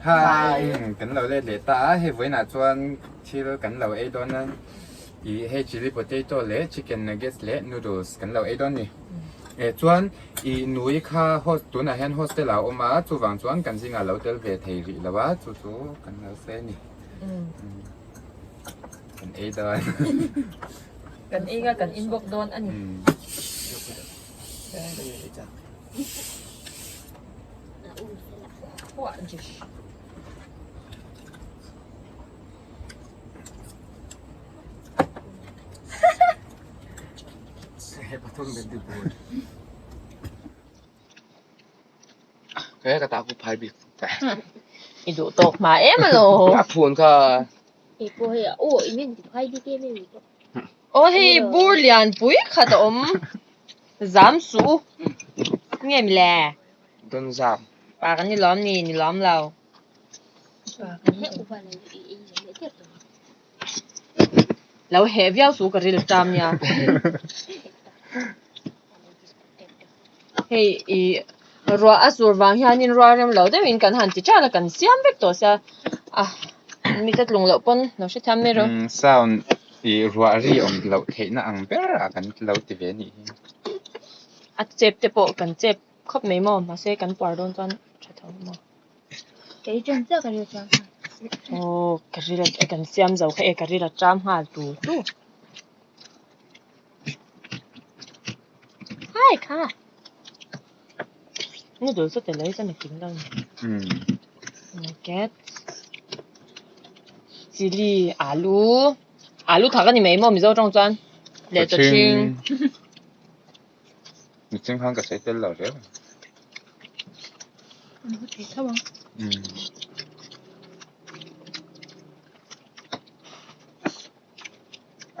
Hi kan lo let leh ta a hei vawiinah chuan thil kan lo ei dawn a ih hei chilli potato leh chicken nuggets leh noodles kan lo ei dawn a ni eh chuan ih nui kha host tunah hian hostel ah a awm a chuvang chuan kan zingah a lo tel ve thei rih lo a chu chu kan lo sawi a ni kan ei dawn. Kan ei nga kan in bawk dawn a ni. I duh tawk hma em alo. Aw hei bur lian pui khat a awm zam suh u nge mi le pa kan ni lawm ni ni lawm lo lo heh viau suh ka ril tam nia hei ih ruah a sur vang hianin rual rem lo deuhin kan han ti ṭan a kan siam vek tawh sia a mite tlung loh pawn lo hrethiam mai rawh. Sound ih ruah ri awm loh theihna ang ber ah kan lo ti ve anih hi. A chep te pawh kan chep khawp mai maw mahse kan puar dawn chuan tha tho maw. Aw ka ril a kan siam zo kha e ka ril a ṭam nghal tur tur. Hai kha noodles a tel a chuan a kim lo ni nuggets chilli alu alu thak a ni mai maw mizo tawng chuan leh chawchhing Miching khan ka sawi tel lo reu.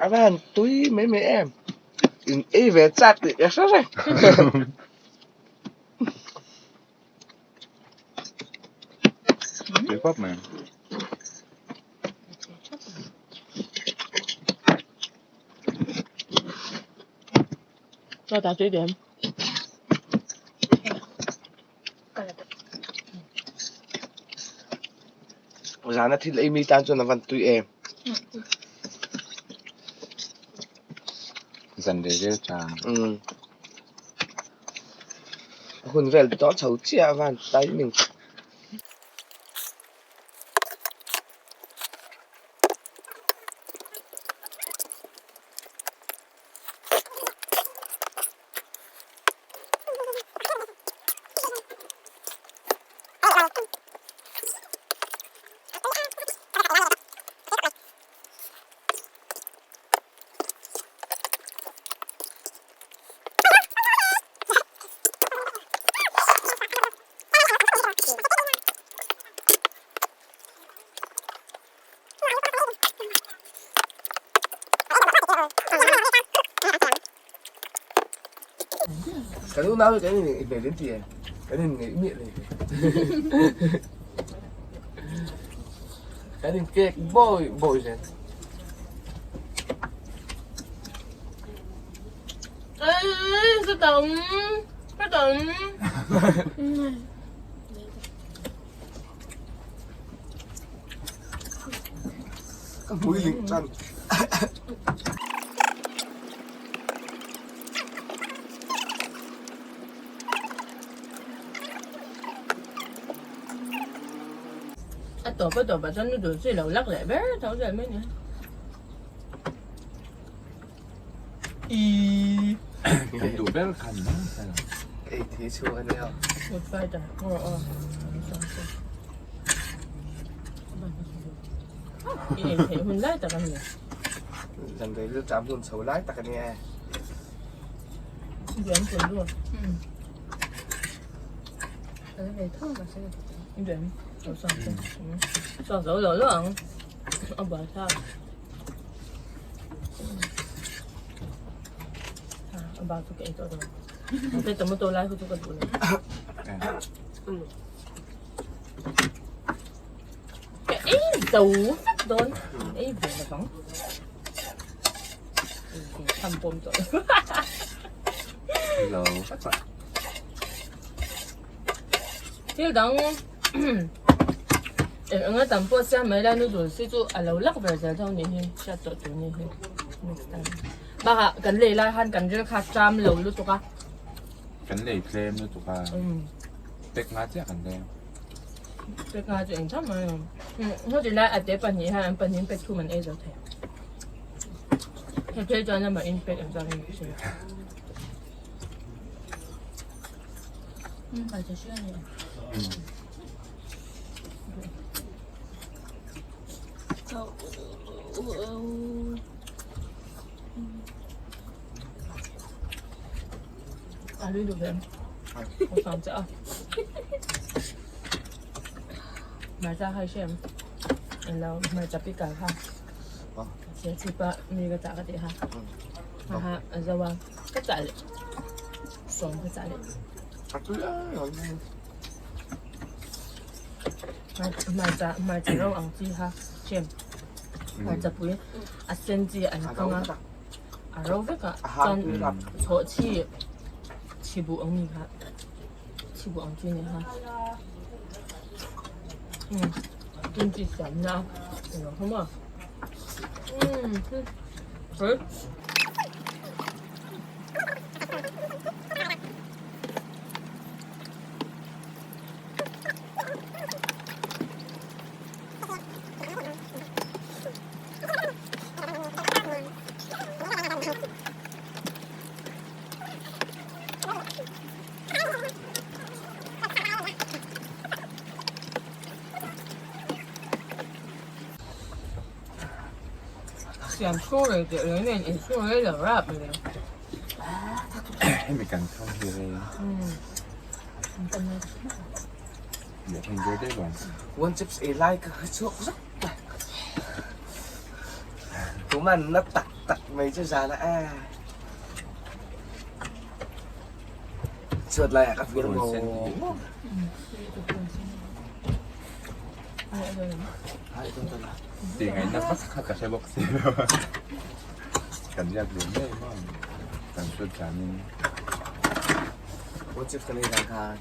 A va han tui mai mai em in ei ve chak tih ka hre reng. Tui khawp mai. Cho ta tui em. Zana thil ei mi tan chuan a van tui em. Zan rei rel tang. Umm. Hun vel tawh chho chiah a van timing. Kan unau hi kan in hmel in ti e kan in ngeih miah lo kan in kek bawi bawi zel. Ka hmui ling tan. A tawp a tawp ah chuan noodles hi lo lak leh ber tho zel mai ni. Ii. Kan duh ber kha ni mai a. Ei thi chhuak a nia. Food fighter. Aw aw. I ei theih hun lai tak a ni. Zan rei rilṭam cham hun chho lai tak a nia. Diam pun lu. Diam. Sao zo lo lo ang. A buai thlak. A bak chu ka ei tawh dawn. Mahse tomato lai khu chu ka duh lo. Ka ei zo vek dawn. Ei ve lo vang. Tham pawm tawh. Hello. Thil dang. Eng anga tam pawh siam mai la noodles hi chu a lo lak ber zel tho nih hi hriat tawh tur ni hi next time. Bakah kan lei lai khan kan ril kha tram lo lutuk a. Kan lei tlem lutuk a. Pek nga chiah kan lei. Pek nga chu eng tham mai ang. Heti lai a te pahnih hian an pahnihin pek thum an ei zo thei. Hei phei chuan amah in pek engzat nge ka hria. A lui duh ve em? Ka sang che a. Hmarcha kha i hre em? Elo hmarcha pickle kha. Serchhip a mi ka chah ka tih kha. Ha ha a zo a. Ka chah leh sawm ka chah leh. A tui ai ang. Hmarcha hmarcha ro ang chi kha hre em? Hmarcha pui a sen chi an kang a. A ro vek a chuan chhawhchhi chhibuh ang ni kha chhibuh ang chi ni kha umm kimchi siamna a lo awm a umm hei. Siam chhung rei teh reng nen in chhung rei lo rap mai. Hemi kan thawm hi rei. One chips ei lai ka hre chhuak zak mai. Tuman na tak tak mai chu zan a e. Chhuat lai ah ka fir ngo. Ti ngaihna vak kha ka hre bawk si lo a. Kan riak dun ngei maw kan hriat tlanin. One chips kan ei dan khan.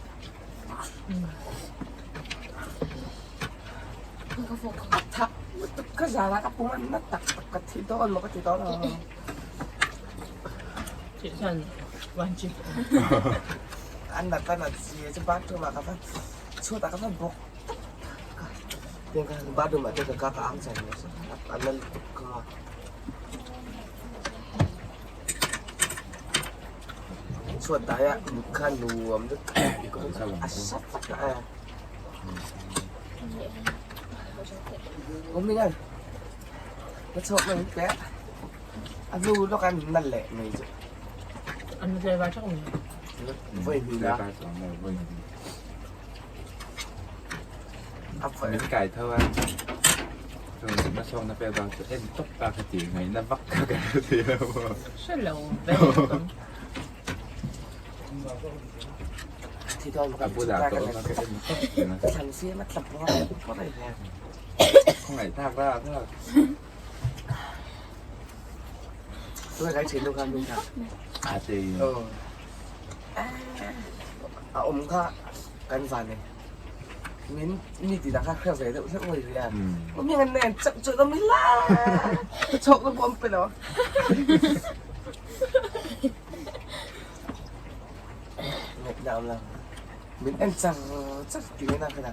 Thak lutuk ka zan a ka pum a na tak tak ka thi dawn maw ka ti dawn a. Thih chuan one chip. A nat a nat si chu bathroom ah ka va chhuat ah ka va bawk tawp ka tiang khan bathroom ah te ka ka ang chai mai a na lutuk ka. Chhuat dai ah mut kha nuam lutuk a sat tak a. Awm ni ngai ka chhuak mai te a hnu lawk a na leh mai chu. An flavor thak mai. Vawi hnih na. Min kai tho a chu na chhuak na pek bang chu en tawp ta ka ti ngaihna vak kha ka hre thei lo maw. Hre lo ve A bulah ka awm a ka en tawp reng a. Khawngaih thlak rak rak. A tei. A awm kha kan van e. Min mi ti dang kha hre ve deuh hlek mai ri a. Mi ngan nen chak chu na mi la. Chok na bom pe lo. Ngat na am la. Min en char char ti na kha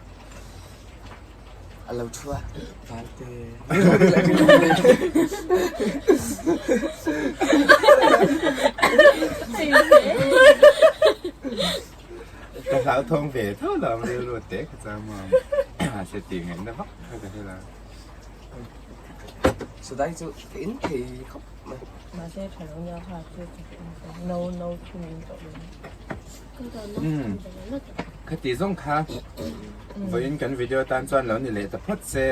A lo thu a Valte. Ka hlauthawng ve tho lo ang rilru te ka chang maw. Mahse tih ngaihna vak kha ka hre lo. Sudai chu ka in thei khawp mai. Mahse tha lo nia kha chu no no thum in tawh lo. Khati zawng kha vawiin kan video tan chuan lo ni leh ta phawt se.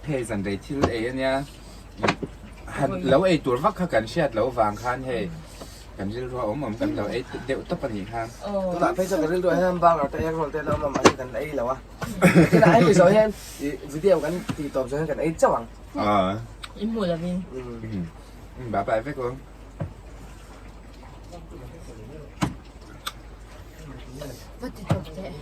Hei zan rei thil ei ania han lo ei tur vak kha kan hriat loh vang khan hei kan rilru a awm awm kan lo ei deuh tawp a nih kha. Tunah phei chuan kan rilru ah hian burger te egg roll te an awm a mahse kan ei lo a. Tunah hemi zawh hian ih video kan tih tawp zawh hian kan ei chauh ang. In hmuh lovin. Bye bye vek aw. Va ti tawp teh.